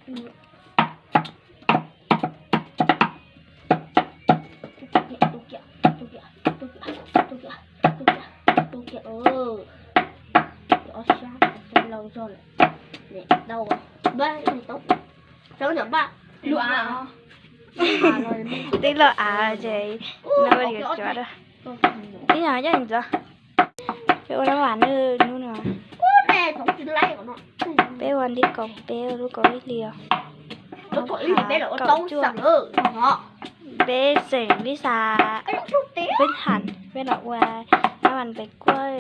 Twb los av ces no ua li cuav da. Ib yam coj ntxov. Peb ua lab vas na hnub no. Peb ua nti kaum peb, lub kaum ib hlis os. Kaum cuaj. Peb xeem Lis Xas, Phib Ham, peb los ua lab vas pem kuaj.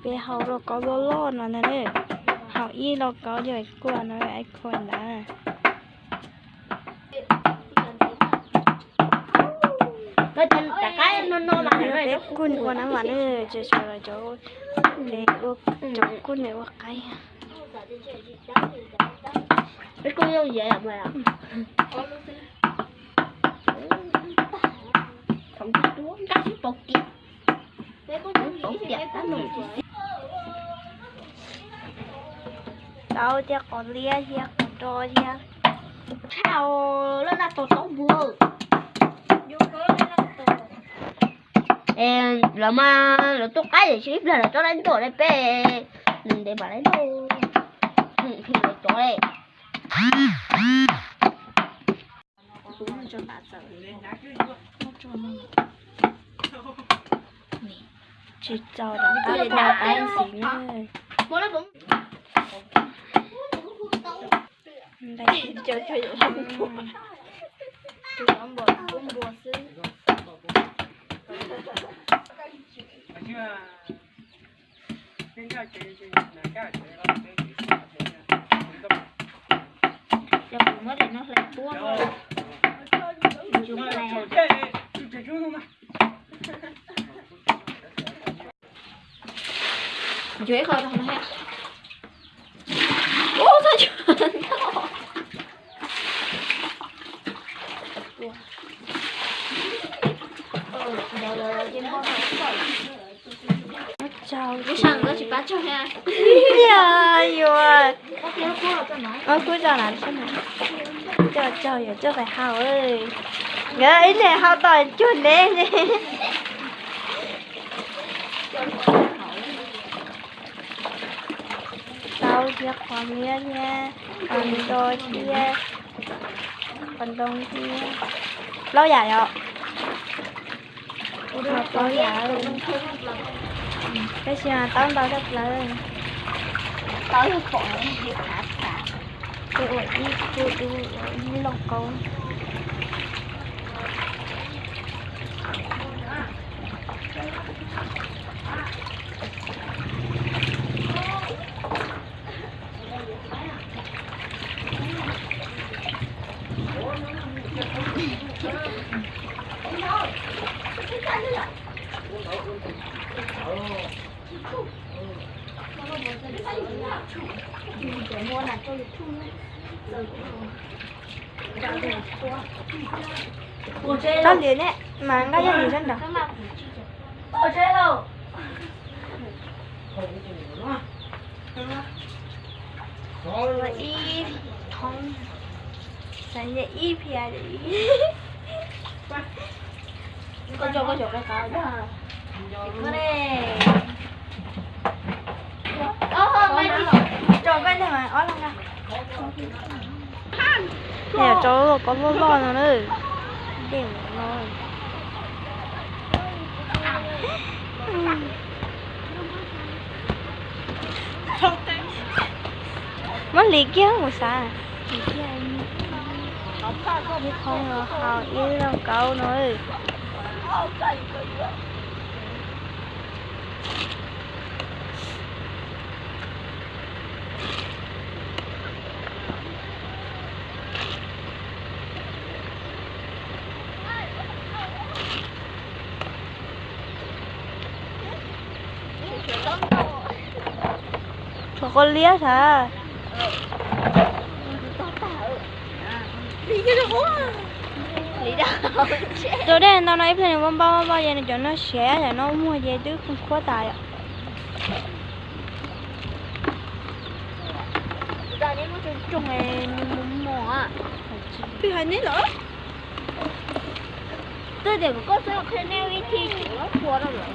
Peb hau lauj kaub loj loj no ntag na. Hau ib lauj kaub yog kuaj no, ib kuaj ntawd. Peb kuj ua lab vas na, ces sawv daws cov, cov kuj ua qaib. Taub thiab qos liab thiab qos do thiab. Lawv mas lawv tuaj qaib ces ib pliag lawv tso laib ntuj li peb ntev ntev mam laib ntuj, lawv tso li. Tsis txaus rov qab li da qaib ntxiv na. Cov kuv muab tim no hlais puab. Ncuav ib qho rau hauv no thiab. Ub, txhob ncuav ntau. Lub sab nws tsis pab tsaug thiab. Yog yuav, kub tso na, coj tsaug yuav coj pais hau. Nkawd ib leeg hau tau cuag neb li. Taub thiab qos liab thiab qos do thiab qos ntoo thiab plaub yam yom. Plaub yam, tab sis mas taub ntau tshaj plaws. Taub yog pom, ces ua ib, ua ib lauj kaub. Tau ntiav ne, mas nqa yog nws sab nraud. Ib thoob, ib phiab. Tso lauj kaub loj loj no na. Dej no. Muab hliv kiag mus xav. Ib thoob no hau ib lauj kaub no. Tshuav qos liab sav. Tus dej ntau no ib pliag nws npau npau npau ces nws cov no siav, yam no muag ces twb khuab tas yom. Peb hais neb lawm. Twb tias koj txhob qhia neb ib thij tseem lawv qhua rau lawm.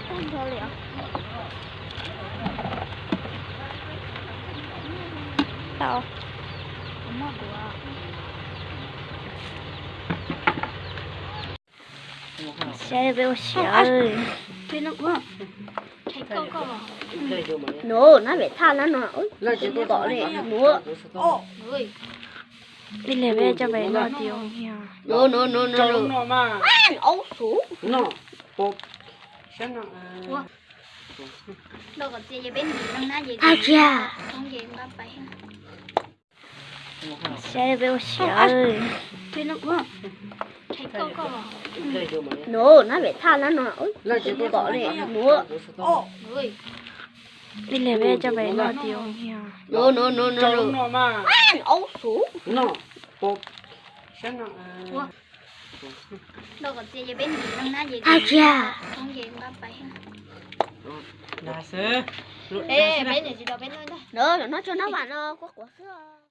Tag nrho li os. Tau. Saib peb ua siav. Nuv, nab pem thaj nab no, tom li nuv. Ib leeg peb coj pem noj tias ua nyiaj. Nuv, nuv, nuv, nuv. Aub xuv. Tag kiag. Saib peb ua siav. Nuv, nab pem thaj nab no, tom li nuv. Ib leeg peb coj pem noj tias ua nyiaj. Nuv, nuv, nuv, nuv. Aub xuv. Tag kiag. Nuv, noj tshuaj nab vam no quav quav xwb.